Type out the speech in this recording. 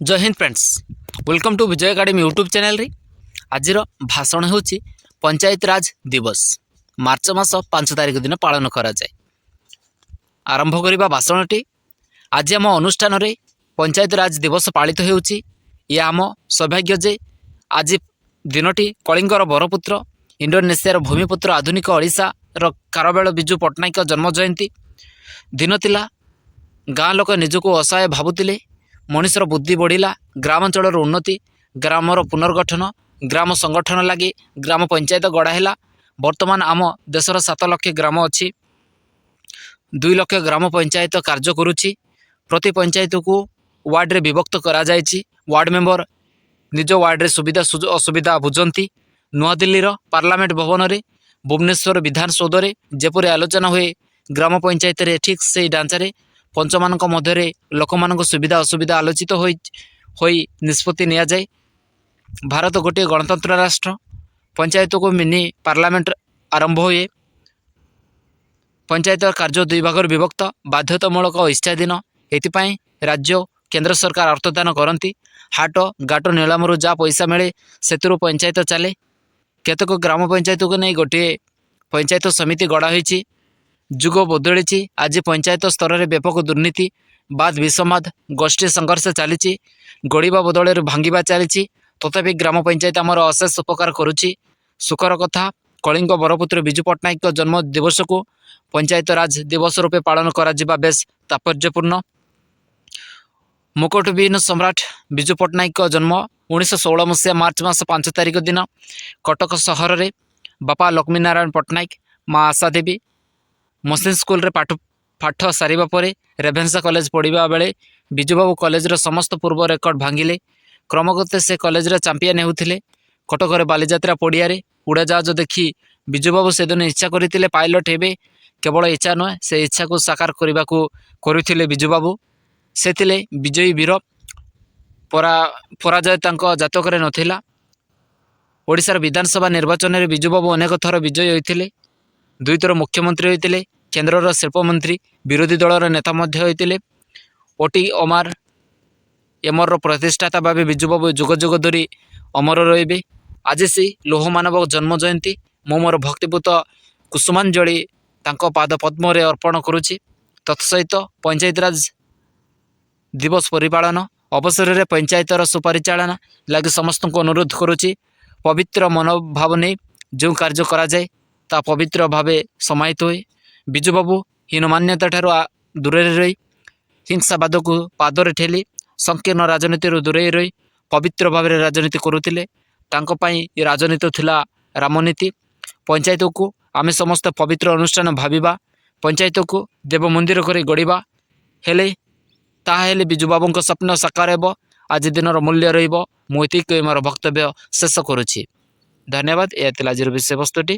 Jay Hind friends, welcome to Vijay Academy YouTube ଚ୍ୟାନେଲ୍ରେ। ଆଜିର ଭାଷଣ ହେଉଛି ପଞ୍ଚାୟତରାଜ ଦିବସ, ମାର୍ଚ୍ଚ ମାସ 5 ତାରିଖ ଦିନ ପାଳନ କରାଯାଏ। ଆରମ୍ଭ କରିବା ଭାଷଣଟି। ଆଜି ଆମ ଅନୁଷ୍ଠାନରେ ପଞ୍ଚାୟତରାଜ ଦିବସ ପାଳିତ ହେଉଛି। ଇଏ ଆମ ସୌଭାଗ୍ୟ ଯେ ଆଜି ଦିନଟି କଳିଙ୍ଗର ବରପୁତ୍ର, ଇଣ୍ଡୋନେସିଆର ଭୂମିପୁତ୍ର, ଆଧୁନିକ ଓଡ଼ିଶାର ଖାରବେଳ ବିଜୁ ପଟ୍ଟନାୟକ ଜନ୍ମ ଜୟନ୍ତୀ। ଦିନ ଥିଲା, ଗାଁ ଲୋକ ନିଜକୁ ଅସହାୟ ଭାବୁଥିଲେ। ମଣିଷର ବୁଦ୍ଧି ବଢ଼ିଲା। ଗ୍ରାମାଞ୍ଚଳର ଉନ୍ନତି, ଗ୍ରାମର ପୁନର୍ଗଠନ, ଗ୍ରାମ ସଂଗଠନ ଲାଗି ଗ୍ରାମ ପଞ୍ଚାୟତ ଗଢ଼ା ହେଲା। ବର୍ତ୍ତମାନ ଆମ ଦେଶର 7 ଲକ୍ଷ ଗ୍ରାମ ଅଛି। 2 ଲକ୍ଷ ଗ୍ରାମ ପଞ୍ଚାୟତ କାର୍ଯ୍ୟ କରୁଛି। ପ୍ରତି ପଞ୍ଚାୟତକୁ ୱାର୍ଡ଼ରେ ବିଭକ୍ତ କରାଯାଇଛି। ୱାର୍ଡ଼ ମେମ୍ବର ନିଜ ୱାର୍ଡ଼ରେ ସୁବିଧା ଅସୁବିଧା ବୁଝନ୍ତି। ନୂଆଦିଲ୍ଲୀର ପାର୍ଲାମେଣ୍ଟ ଭବନରେ, ଭୁବନେଶ୍ୱର ବିଧାନସୌଧରେ ଯେପରି ଆଲୋଚନା ହୁଏ, ଗ୍ରାମ ପଞ୍ଚାୟତରେ ଠିକ୍ ସେଇ ଢାଞ୍ଚାରେ ପଞ୍ଚମାନଙ୍କ ମଧ୍ୟରେ ଲୋକମାନଙ୍କ ସୁବିଧା ଅସୁବିଧା ଆଲୋଚିତ ହୋଇ ହୋଇ ନିଷ୍ପତ୍ତି ନିଆଯାଏ। ଭାରତ ଗୋଟିଏ ଗଣତନ୍ତ୍ର ରାଷ୍ଟ୍ର। ପଞ୍ଚାୟତକୁ ମିନି ପାର୍ଲାମେଣ୍ଟ ଆରମ୍ଭ ହୁଏ। ପଞ୍ଚାୟତର କାର୍ଯ୍ୟ ଦୁଇ ଭାଗରେ ବିଭକ୍ତ, ବାଧ୍ୟତାମୂଳକ ଓ ଇଚ୍ଛାଧୀନ। ଏଥିପାଇଁ ରାଜ୍ୟ କେନ୍ଦ୍ର ସରକାର ଅର୍ଥଦାନ କରନ୍ତି। ହାଟ ଘାଟ ନିଲାମରୁ ଯାହା ପଇସା ମିଳେ, ସେଥିରୁ ପଞ୍ଚାୟତ ଚାଲେ। କେତେକ ଗ୍ରାମ ପଞ୍ଚାୟତକୁ ନେଇ ଗୋଟିଏ ପଞ୍ଚାୟତ ସମିତି ଗଢ଼ା ହୋଇଛି। ଯୁଗ ବଦଳିଛି। ଆଜି ପଞ୍ଚାୟତ ସ୍ତରରେ ବ୍ୟାପକ ଦୁର୍ନୀତି, ବାଦ ବିସମ୍ବାଦ, ଗୋଷ୍ଠୀ ସଂଘର୍ଷ ଚାଲିଛି। ଗଢ଼ିବା ବଦଳରେ ଭାଙ୍ଗିବା ଚାଲିଛି। ତଥାପି ଗ୍ରାମ ପଞ୍ଚାୟତ ଆମର ଅଶେଷ ଉପକାର କରୁଛି। ସୁଖର କଥା, କଳିଙ୍ଗ ବରପୁତ୍ର ବିଜୁ ପଟ୍ଟନାୟକଙ୍କ ଜନ୍ମ ଦିବସକୁ ପଞ୍ଚାୟତ ରାଜ ଦିବସ ରୂପେ ପାଳନ କରାଯିବା ବେଶ ତାତ୍ପର୍ଯ୍ୟପୂର୍ଣ୍ଣ। ମୁକୁଟବିହୀନ ସମ୍ରାଟ ବିଜୁ ପଟ୍ଟନାୟକଙ୍କ ଜନ୍ମ 1916 ମସିହା ମାର୍ଚ୍ଚ ମାସ 5 ତାରିଖ ଦିନ କଟକ ସହରରେ। ବାପା ଲକ୍ଷ୍ମୀନାରାୟଣ ପଟ୍ଟନାୟକ, ମା ଆଶା ଦେବୀ। ମସିନ୍ ସ୍କୁଲରେ ପାଠ ପାଠ ସାରିବା ପରେ ରେଭେନ୍ସା କଲେଜ ପଢ଼ିବା ବେଳେ ବିଜୁବାବୁ କଲେଜର ସମସ୍ତ ପୂର୍ବ ରେକର୍ଡ଼ ଭାଙ୍ଗିଲେ। କ୍ରମାଗତ ସେ କଲେଜର ଚାମ୍ପିୟନ ହେଉଥିଲେ। କଟକରେ ବାଲିଯାତ୍ରା ପଡ଼ିଆରେ ଉଡ଼ାଜାହାଜ ଦେଖି ବିଜୁବାବୁ ସେଦିନ ଇଚ୍ଛା କରିଥିଲେ ପାଇଲଟ ହେବେ। କେବଳ ଇଚ୍ଛା ନୁହେଁ, ସେ ଇଚ୍ଛାକୁ ସାକାର କରିବାକୁ କରୁଥିଲେ ବିଜୁବାବୁ। ସେ ଥିଲେ ବିଜୟୀ ବୀର। ପରାଜୟ ତାଙ୍କ ଜାତକରେ ନଥିଲା। ଓଡ଼ିଶାର ବିଧାନସଭା ନିର୍ବାଚନରେ ବିଜୁବାବୁ ଅନେକ ଥର ବିଜୟୀ ହୋଇଥିଲେ। ଦୁଇଥର ମୁଖ୍ୟମନ୍ତ୍ରୀ ହୋଇଥିଲେ। କେନ୍ଦ୍ରର ଶିଳ୍ପମନ୍ତ୍ରୀ, ବିରୋଧୀ ଦଳର ନେତା ମଧ୍ୟ ହୋଇଥିଲେ। ଓଟି ଅମାର ଏମରର ପ୍ରତିଷ୍ଠାତା ଭାବେ ବିଜୁବାବୁ ଯୁଗ ଯୁଗ ଧରି ଅମର ରହିବେ। ଆଜି ସେଇ ଲୌହ ମାନବ ଜନ୍ମ ଜୟନ୍ତୀ। ମୁଁ ମୋର ଭକ୍ତିପୂତ କୁସୁମାଞ୍ଜଳି ତାଙ୍କ ପାଦ ପଦ୍ମରେ ଅର୍ପଣ କରୁଛି। ତତ୍ସହିତ ପଞ୍ଚାୟତରାଜ ଦିବସ ପରିପାଳନ ଅବସରରେ ପଞ୍ଚାୟତର ସୁପରିଚାଳନା ଲାଗି ସମସ୍ତଙ୍କୁ ଅନୁରୋଧ କରୁଛି। ପବିତ୍ର ମନୋଭାବ ନେଇ ଯେଉଁ କାର୍ଯ୍ୟ କରାଯାଏ, ତା ପବିତ୍ର ଭାବେ ସମାହିତ ହୁଏ। ବିଜୁବାବୁ ହୀନମାନ୍ୟତା ଠାରୁ ଦୂରରେ ରହି, ହିଂସାବାଦକୁ ପାଦରେ ଠେଲି, ସଂକୀର୍ଣ୍ଣ ରାଜନୀତିରୁ ଦୂରେଇ ରହି ପବିତ୍ର ଭାବରେ ରାଜନୀତି କରୁଥିଲେ। ତାଙ୍କ ପାଇଁ ଏ ରାଜନୀତି ଥିଲା ରାମନୀତି। ପଞ୍ଚାୟତକୁ ଆମେ ସମସ୍ତେ ପବିତ୍ର ଅନୁଷ୍ଠାନ ଭାବିବା। ପଞ୍ଚାୟତକୁ ଦେବ ମନ୍ଦିର କରି ଗଢ଼ିବା ହେଲେ, ତାହାହେଲେ ବିଜୁବାବୁଙ୍କ ସ୍ୱପ୍ନ ସାକାର ହେବ। ଆଜି ଦିନର ମୂଲ୍ୟ ରହିବ। ମୁଁ ଏତିକି କହି ମୋର ବକ୍ତବ୍ୟ ଶେଷ କରୁଛି। ଧନ୍ୟବାଦ। ଏହା ଥିଲା ଆଜିର ବିଷୟବସ୍ତୁଟି।